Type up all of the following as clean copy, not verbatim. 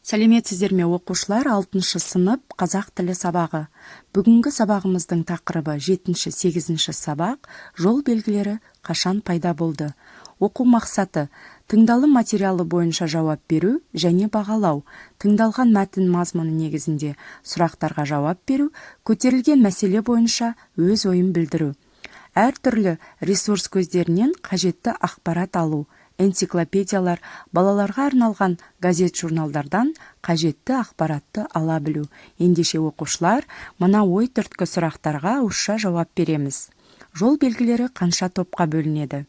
Сәлеметсіздер ме, оқушылар! Алтыншы сынып, қазақ тілі сабағы. Бүгінгі сабағымыздың тақырыбы: жетінші, сегізінші сабақ, жол белгілері қашан пайда болды? Оқу мақсаты: тыңдалым материалы бойынша жауап беру және бағалау, тыңдалған мәтін мазмұны негізінде сұрақтарға жауап беру, көтерілген мәселе бойынша өз ойын білдіру, әртүрлі ресурс көздерінен қажетті ақпарат алу, энциклопедиялар, балаларға арналған газет-журналдардан қажетті ақпаратты ала білу. Ендеше, оқушылар, мына ой түрткі сұрақтарға ауызша жауап береміз. Жол белгілері қанша топқа бөлінеді?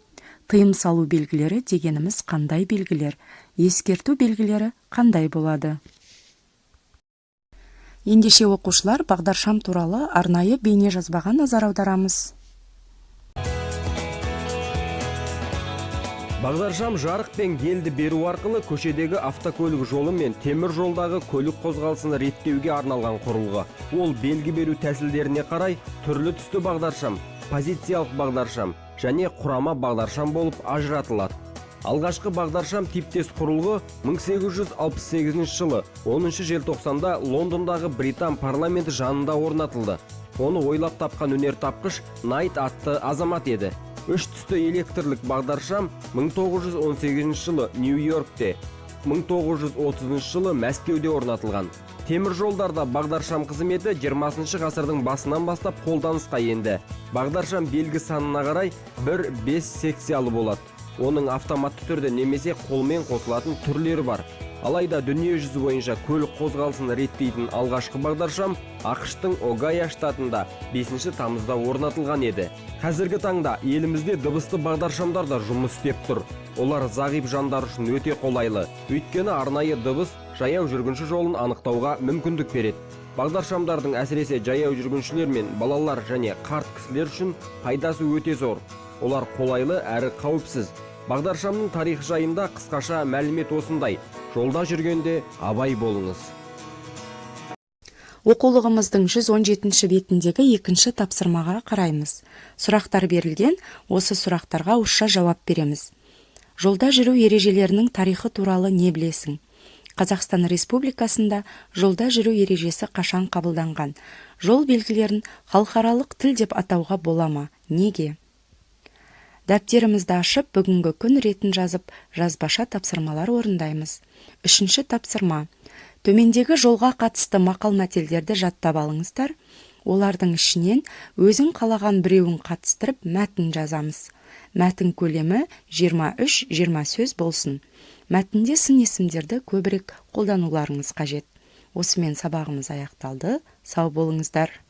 Тыйым салу белгілері дегеніміз қандай белгілер? Ескерту белгілері қандай болады? Ендеше, оқушылар, бағдаршам туралы арнайы бейне жазбаға назар аударамыз. Бағдаршам жарық пен гелді беру арқылы көшедегі автокөлік жолы мен темір жолдағы көлік қозғалысын реттеуге арналған құрылғы. Ол белгі беру тәсілдеріне қарай түрлі түсті бағдаршам, позициялық бағдаршам және құрама бағдаршам болып ажыратылады. Алғашқы бағдаршам типтес құрылғы 1868 жылы 10 желтоқсанда Лондондағы Британ парламенті жанында орнатылды. Оны ойлап тапқан өнертапқыш Найт атты азамат еді. Үш түсті электрлік бағдаршам 1918 жылы Нью-Йоркте, 1930 жылы Мәскеуде орнатылған. Темір жолдарда бағдаршам қызметі 20 ғасырдың басынан бастап қолданысқа енді. Бағдаршам белгі санына қарай 1-5 секциялы болады. Оның автоматты түрде немесе қолмен қосылатын түрлері бар. Алайда дүние жүзі бойынша көлік қозғалысын реттейтін алғашқы бағдаршам АҚШ-тың Огайо штатында 5 тамызда орнатылған еді. Қазіргі таңда елімізде дыбысты бағдаршамдар да жұмыс істеп тұр. Олар зағип жандар үшін өте қолайлы. Өйткені арнайы дыбыс жаяу жүргінші жолын анықтауға мүмкіндік береді. Бағдаршамдардың әсіресе жаяу жүргіншілер мен балалар және қарт кісілер үшін пайдасы өте зор. Олар қолайлы әрі қауіпсіз. Бағдаршамның тарихы жайында қысқаша мәлімет осындай. Жолда жүргенде абай болыңыз. Оқулығымыздың 117 бетіндегі екінші тапсырмаға қараймыз. Сұрақтар берілген, осы сұрақтарға ауызша жауап береміз. Жолда жүру ережелерінің тарихы туралы не білесің? Қазақстан Республикасында жолда жүру ережесі қашан қабылданған? Жол белгілерін халықаралық тіл деп атауға бола ма? Неге? Дәптерімізді ашып, бүгінгі күн ретін жазып, жазбаша тапсырмалар орындаймыз. Үшінші тапсырма. Төмендегі жолға қатысты мақал-мәтелдерді жаттап алыңыздар. Олардың ішінен өзің қалаған біреуін қатыстырып, мәтін жазамыз. Мәтін көлемі 23-20 сөз болсын. Мәтінде сын есімдерді көбірек қолдануларыңыз қажет. Осымен сабағымыз аяқталды. Сау болыңыздар.